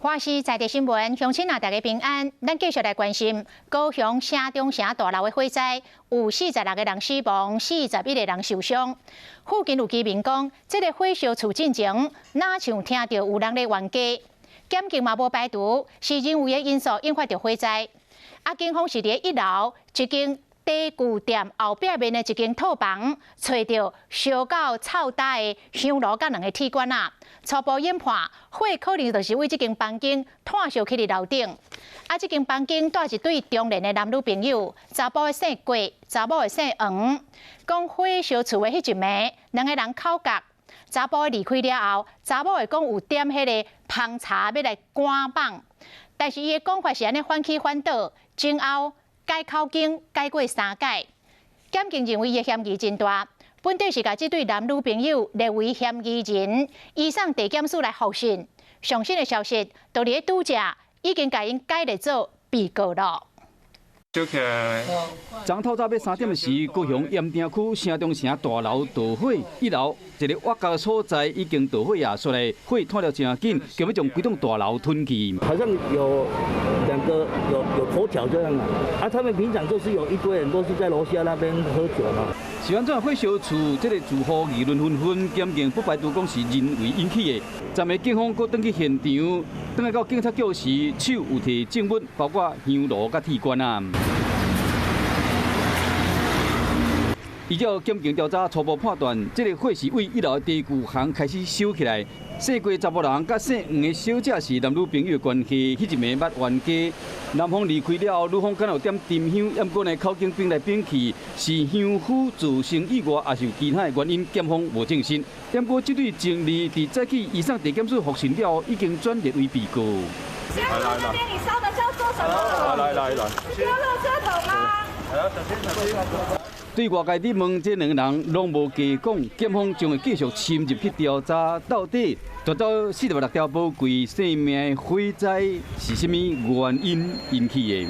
華視在地新聞，鄉親啊，大家平安。咱繼續來關心高雄城中城大樓的火災，有46個人死亡，41個人受傷。附近有居民講，這个火燒厝進前，若像聽著有人咧冤家。檢警嘛無排除是人為的因素引發著火災。啊，警方是佇一樓一間茶具店後壁面的一間套房，揣著燒到臭焦的香爐佮兩个鐵管仔。初步研判，火可能就是為這間房間湠燒去佇樓頂。啊，這間房間蹛一對中年的男女朋友，查埔的姓郭，查某的姓黃。講火燒厝的彼一暝，兩个人口角。查埔離開了後，查某會講有點彼个芳茶欲來趕蠓，但是伊的講法是按呢反起反倒，前後改口供改過三改。檢警認為伊的嫌疑真大，本底是共這對男女朋友列為嫌疑人，移送地檢署來複訊。上新的消息，佇咧拄才已經共𪜶改列做被告囉。昨透早欲3點時，高雄鹽埕區城中城大樓著火，一樓一个挖角所在已經著火啊，所以火湠了誠緊，欲將規棟大樓吞去。好像有兩個有口角這樣啊，啊，他們平常就是有一堆人都是在樓下那邊喝酒嘛。是按怎火燒厝？這个住戶議論紛紛，檢警不排除講是人為引起的。昨暝警方閣轉去現場，轉來到警察局時，手有提證物，包括香爐佮鐵管啊。依照檢警調查初步判斷，這个火是為一樓的茶具行開始燒起來。姓郭查埔人佮姓黃的小姐是男女朋友的關係，彼一暝捌冤家。男方離開了後，女方敢若有點沉香，毋過呢口供變來變去，是香夫造成意外，抑是有其他的原因，檢方無證實。毋過這對情侶佇早起移送地檢署複訊了後，已經轉列為被告。香爐那邊你燒的是要做什麼？來來來，是丟垃圾桶嗎？小心小心。對外界咧問，這兩个人攏無加講，檢方將會繼續深入去調查，到底奪走46條寶貴生命的火災是啥物原因引起的。